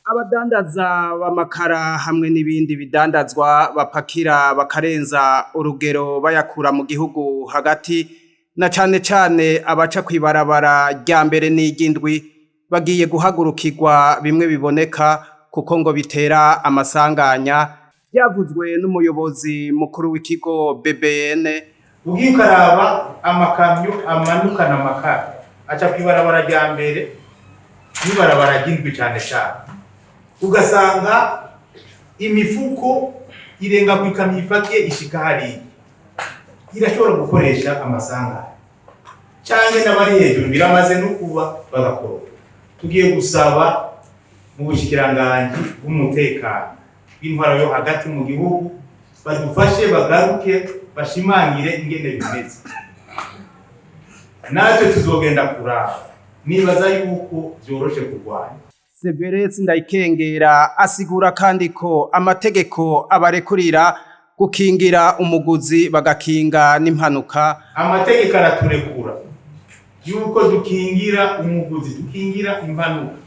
Abadandaza b'amakara hamwe n'ibindi bidandazwa bapakira bakarenza urugero bayakura mu gihugu hagati na cane cane abaca kw'ibarabara rya mbere n'iry'indwi bagiye guhagurukirwa bimwe biboneka kuko ngo bitera amasanganya byavuzwe n'umuyobozi mukuru w'ikigo BBN. Ugiye ukaraba amakamyo amanukana amakara aca kw'ibarabara rya mbere n'ibarabara ry'indwi cane cane, ugasanga imifuko irenga ku ikamyo ipakiye ishika hariya, irashobora gukoresha amasanganya canke n'abari hejuru biramaze no kuba bagakora. Tugiye gusaba mu bushikiranganji bw'umutekano bw'intwaro yo hagati mu gihugu badufashe bagaruke bashimangire ingene bimeze, natwe tuzogenda kuraba. Nibaza yuko vyoroshe kurwanya. Severus Ndayikengera asigura kandi ko amategeko abarekurira gukingira umuguzi bagakinga n'impanuka. Amategeko araturekura yuko dukingira umuguzi, dukingira impanuka.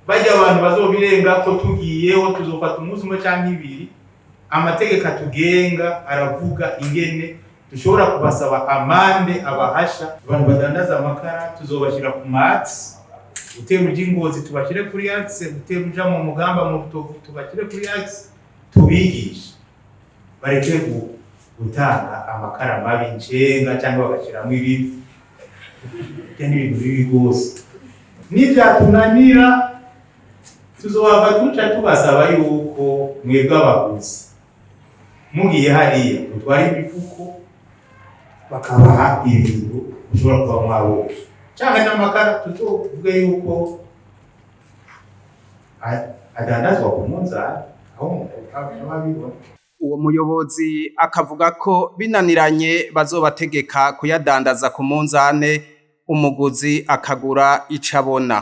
Barya abantu bazobirenga ko tugiyeho tuzofata umunsi umwe canke ibiri. Amategeko atugenga aravuga ingene dushobora kubasaba amande abahasha. Abantu badandaza amakara tuzobashira ku matsi, utera uja i Ngozi tubashire kuri axe, utera uja mu Mugamba, mu Rutovu tubashire kuri axe, tubigishe bareke gutanga amakara mabi ncenga cyangwa bagashiramwo ibivu. Ibyo ni ibintu bibi rwose. Nivyatunanira tuzohava tuca tubasaba yuko mwebwe abaguzi mugiye hariya mutware imifuko, bakabaha ibintu mushobora kuba mwabonye canke n'amakara tuzovuge yuko adandazwa ku munzani aho umuntu aba abibona. Uwo muyobozi akavuga ko binaniranye bazobategeka kuyadandaza ku munzane, umuguzi akagura ico abona.